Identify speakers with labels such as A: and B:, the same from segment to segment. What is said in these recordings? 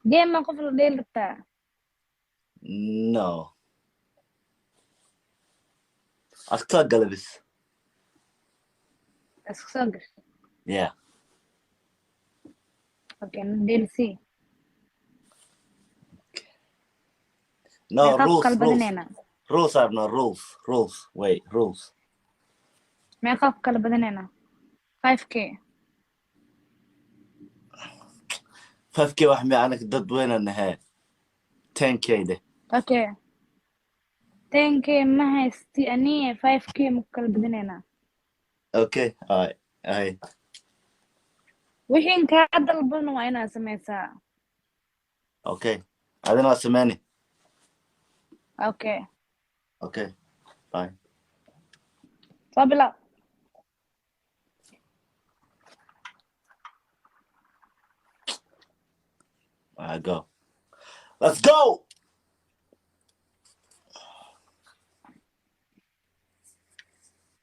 A: جيم ما قفل ديل بتاع
B: No. أتقل بس.
A: اسكسوغر
B: Yeah.
A: اوكي ديل سي
B: No, rules.
A: بدنينا
B: Rules are no rules. Rules. Wait, rules.
A: ما قال بدنينا 5k
B: 5k واحد عنك ضد وين النهاية 10k ده.
A: اوكي 10k ما هي ستي انية 5k مقل بدنينا.
B: Okay. Alright.
A: وحين كاد البن وأنا سميتها.
B: Okay. أنا سمعني.
A: اوكي.
B: Okay. Bye.
A: طب لا.
B: Go. Let's go.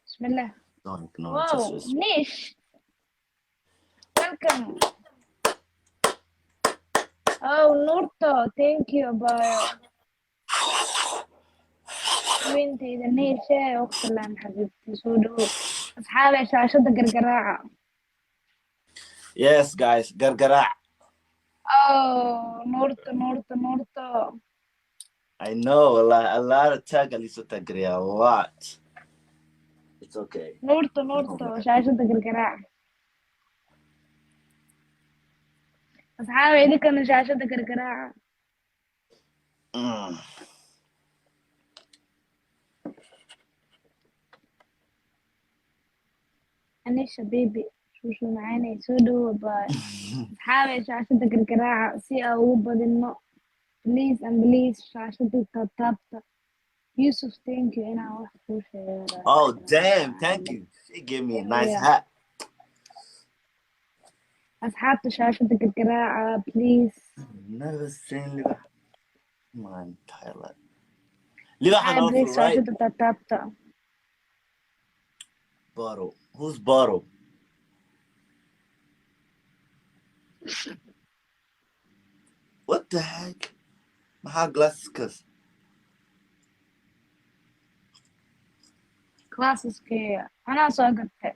A: بسم الله.
B: Don't ignore
A: واو نيش. Welcome. Oh Nurto, thank you about بنتي إذا نيشة وقت اللام حبيبتي سودو أصحابي شاشة قرقراعة.
B: Yes guys, قرقراع.
A: Oh Nurto.
B: I know a lot of tag اللي ستقري a lot. It's okay.
A: نورتو شاشة قرقراعة. أصحابي دي كانوا شاشة قرقراعة. أنا شبيبي شوشو معاني سودو باي. أصحابي شاشة قرقراعة سي أو بدنو please and please شاشة تابتا. Yusuf, thank you. And I was pushing.
B: Oh damn! Thank you. She gave me a nice hat.
A: أصحاب شاشة القراءة please.
B: Never seen Liba. Man, Thailand. Liba had
A: please
B: also right.
A: شاشة تابتا.
B: Bottle. Who's Bottle? What the heck? My glasses.
A: Classes كي أنا ساقطت.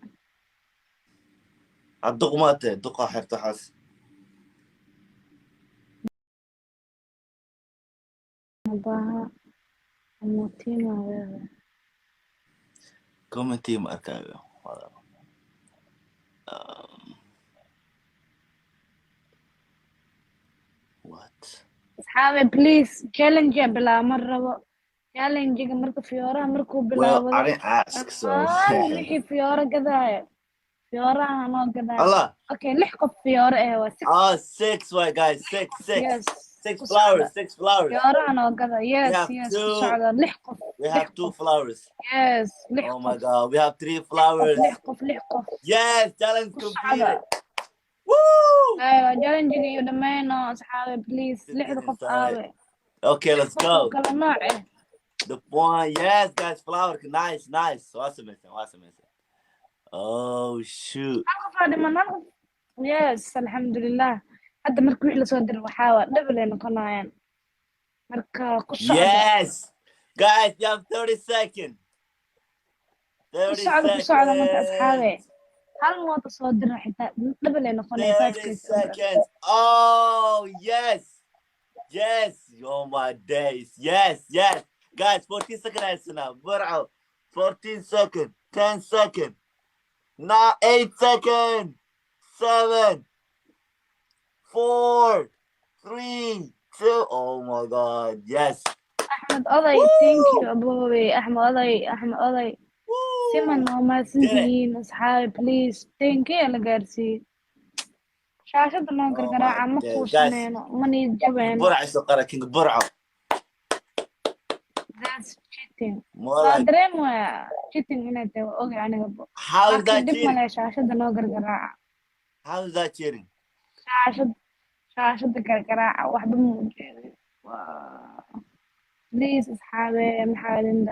B: الدق ماته دق حرت حس.
A: مباها الموتين وغيره.
B: كم تيم أركايو. What?
A: أصحابي please challenge بلا مرة challenge مركو فيورا مركو بلا.
B: Well, I didn't ask, so.
A: لحي فيورا كذا. فيورا أنا كذا.
B: Allah.
A: Okay لحقوا فيورا إيه 6.
B: Oh, 6 right guys 6.
A: Yes.
B: 6 flowers. 6 flowers.
A: فيورا أنا كذا. Yes.
B: We have 2 flowers.
A: Yes.
B: Oh my god, we have 3 flowers.
A: لحقف.
B: Yes, challenge completed. Woo!
A: أيوة challenge يودمينا أصحابي please لحقف آوي.
B: Okay, let's go.
A: كل نوع.
B: The one, yes, guys, flower, nice. Awesome. Oh shoot.
A: Yes, alhamdulillah. هذا مركو إلى صدر وحاول دبلين قناين. مركا قصة.
B: Yes, guys, you have 30 seconds. 30 seconds.
A: هل ما تصدر حتى دبلين قناين
B: 30 seconds. Oh yes. Oh my days. Yes. Guys, 14 seconds now. 14 seconds. 10 seconds. Now 8 seconds. 7, 4, 3, 2. Oh my god. Yes.
A: أحمد أضي. Thank you أبوي. أحمد أضي. سمن وما سنتين أصحابي please. Thank you على قارسي. شاشة ما قرقراعة مقوسنينو مني جبين.
B: برعة سقرة كينج برعة.
A: That's cheating. دريم cheating هنا تو أوكي أنا قبل.
B: How is that cheating?
A: شاشة ما قرقراعة.
B: How is that cheating?
A: شاشة قرقراعة واحدة موجودة. please أصحابي محاولين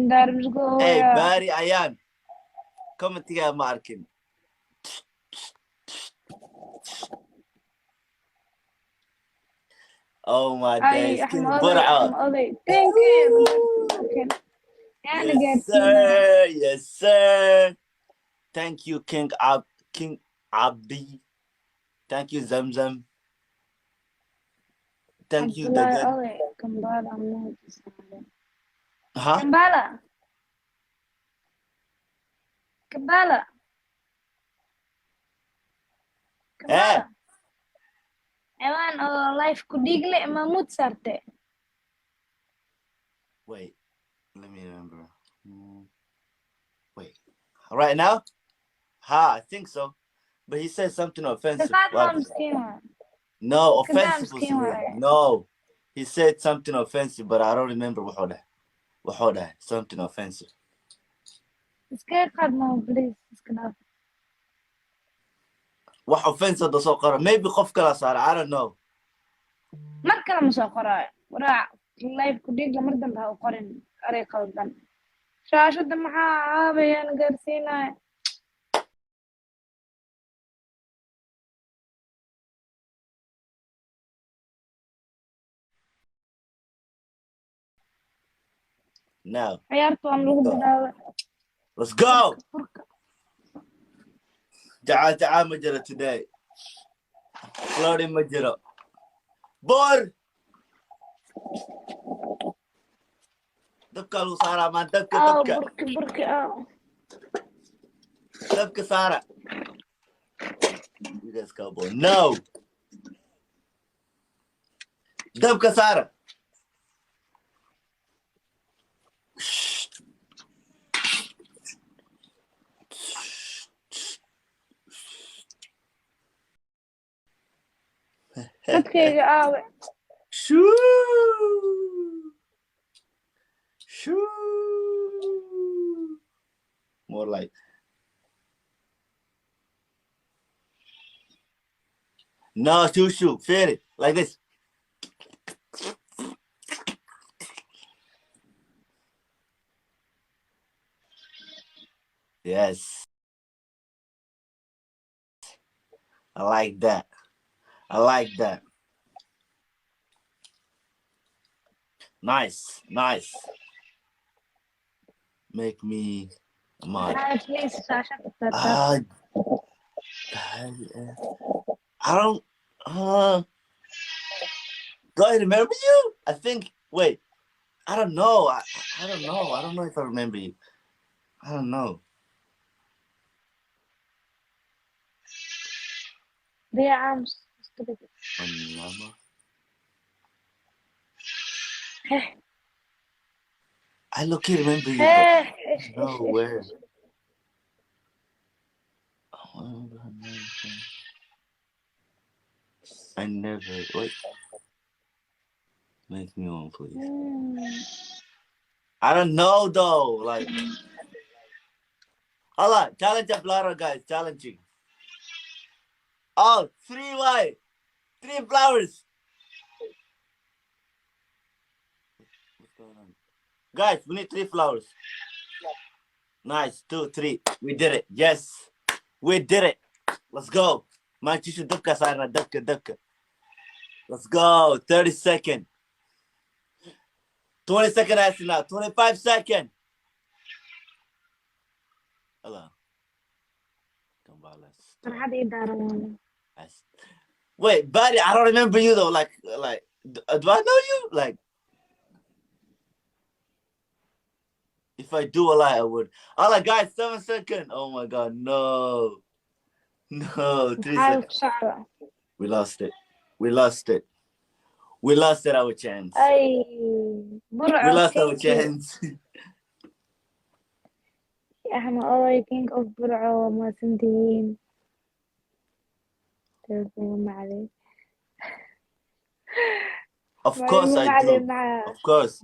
A: داري مش قوية.
B: Hey Barry Ayan. Comment يا ماركين. Oh my
A: أي
B: days. King
A: أحمد
B: Bur'a.
A: thank you يعني
B: Yes,
A: قاعدين
B: sir. Yes, sir. Thank you, King Abdi. Thank you, Zamzam. Thank you, Dagan.
A: كمبالا موت
B: Huh?
A: كمبالا
B: Eh.
A: كمبالا Ewan life ku digle mamut sarte.
B: Wait. Let me remember. Wait. Right now? I think so. But he said something offensive.
A: Kakad
B: What
A: mam
B: was that?
A: skima.
B: No,
A: Kadam
B: offensive was
A: skima.
B: no. He said something offensive, but I don't remember what something offensive.
A: Iska qad mam please iska daf.
B: What offensive the soccer? Maybe qof kala saar. I don't know.
A: Mar kale ma soo qoray. Waraa life ku digle mar dambe ha u qorin aray qaldan. Shaashada maxaa caabayaan gaarsiinaya.
B: No.
A: Ciyaarta waan lagu bilaabay.
B: Let's go.
A: Furka.
B: تعال مجرى today. Flirty مجرى. Bor. دبكة سارة ما دبكة.
A: Burki.
B: دبكة سارة. You guys go boy. No. دبكة سارة.
A: Dadkayga aawe.
B: Shoo. More like. No, Shushuu. Feel it. Like this. Yes. I like that. Nice. Make me mad.
A: Please shaashada
B: I don't do I remember you? I think wait. I don't know. I don't know. I don't know if I remember you. I don't know.
A: Their arms.
B: I look here remember you, but no where. I never wait. Make me one, please. I don't know though. Like, hold on. Challenge the blotter, guys. Challenging. Oh, 3 white, 3 flowers. What's going on? Guys, we need 3 flowers. Nice. 2, 3. We did it. Yes. We did it. Let's go. My tissue dubka sarna dubka. Let's go. 30 seconds. 20 seconds asking now. 25 seconds. Hello. Wait, buddy, I don't remember you though. Like, do I know you? Like, if I do a lie, I would. All right, guys, 7 seconds. Oh my God, no, 3 seconds. We lost it. We lost our chance. We lost our chance.
A: احنا الله king of برعو ما سنتين معلي
B: Of course I do. Of course.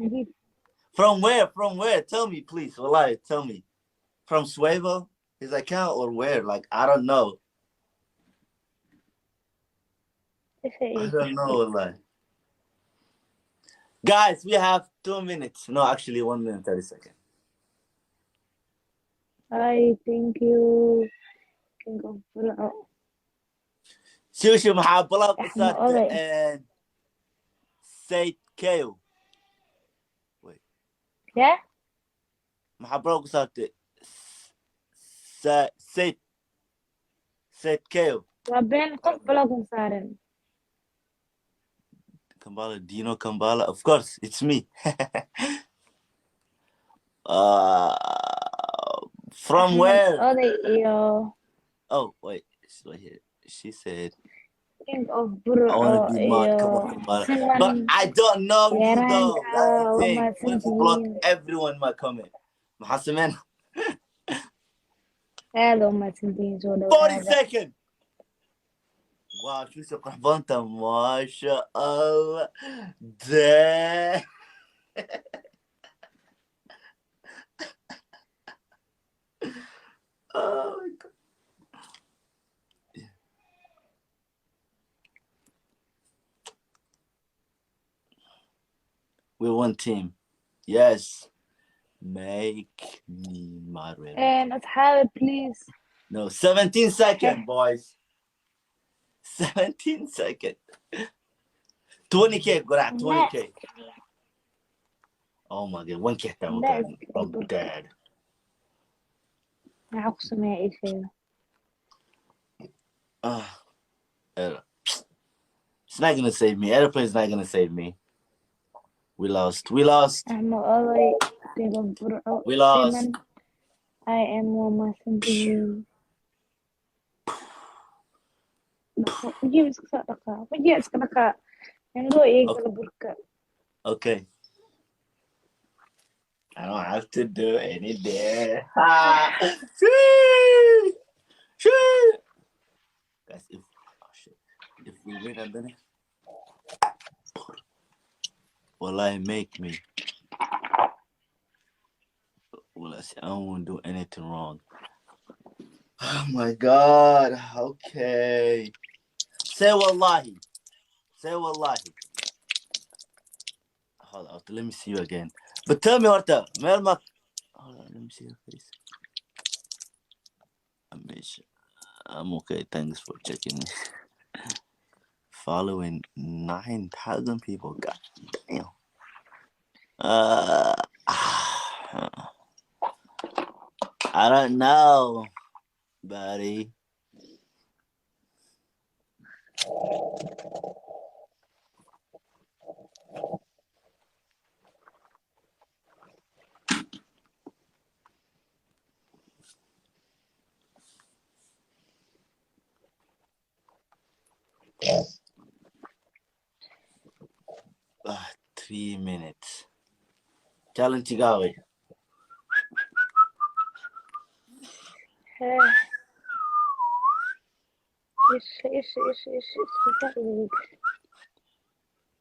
B: From where? Tell me, please. Walahi, tell me. From Swavel, his account, or where? Like, I don't know. I don't know, Walahi. Guys, we have 2 minutes. No, actually 1 minute 30 seconds.
A: I thank you. King of Burao.
B: Shushuu maxaa balab u saartay Said Kale. Wait.
A: Yeah?
B: My bro started. Said Kale.
A: Waa been qof blogan saaran.
B: Kampaala, do you know Kampaala? Of course, it's me. From where?
A: Oday iyo
B: Oh, wait. She said,
A: king of
B: I want
A: Burco
B: to be mad. Come on,
A: iyo
B: Kampaala.
A: Siman
B: But I don't know you, though.
A: Yaraanka
B: That's the
A: waa
B: thing. I want to block
A: mahadsantihiin.
B: everyone in my comment. Mahasamen.
A: Aad u mahadsantihiin soo
B: 40
A: dhawaada.
B: seconds. Wow, she's so قحبانتا ما شاء الله. Damn. Oh my God. We're one team. Yes. Make me moderate.
A: Asxaabi please.
B: No, 17 seconds, boys. 17 seconds. 20K, Gura, 20K. Oh my God, 1K. I'm dead.
A: Maxaa ku sameeyaa ii sheega.
B: It's not gonna save me. Airplane's not gonna save me. We lost.
A: Axmed oday king of Burco
B: We lost.
A: Siman I am waa mahadsantihiin. Wajiga iska soo dhaqaa. Wajiga iska dhaqaa. Indhoo ii gala burka.
B: Okay. I don't have to do anything. Guys, if we win and then Walahi, make me. Well, I won't do anything wrong. Oh my God. Okay. Say Wallahi. Say Wallahi. Hold on. Let me see you again. But tell me what the Melma. Hold on. Let me see your face. I'm okay. Thanks for checking me. Following 9,000 people. God damn. I don't know, buddy. Yeah. 3 minutes. Challenge Gawi.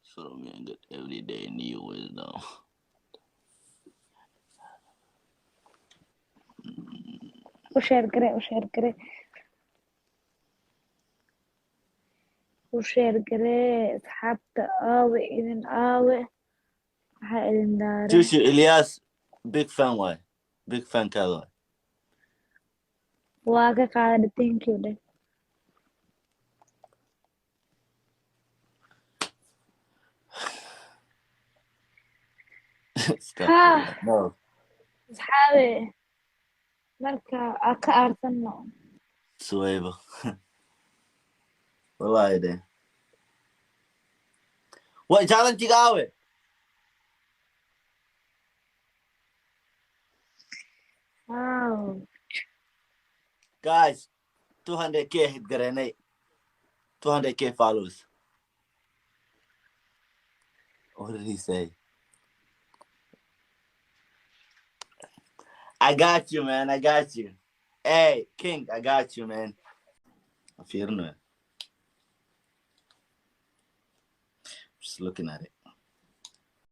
B: So me get every day new wisdom.
A: U sheer gare. Asxaabta aawe idin aawe. Maxaa idin daaran.
B: Shushuu, Ilyas, big fan why? Big fan kaada.
A: Waa ka qaaday thank you dheh.
B: No.
A: Asxaabe marka aa ka aarsanno.
B: Suwayba. Wallahi then. What challenge Gawi?
A: Wow.
B: Guys, 200K hit grenade. 200K follows. What did he say? I got you, man. I got you. Hey, King, I got you, man. I feel no. Just looking at it.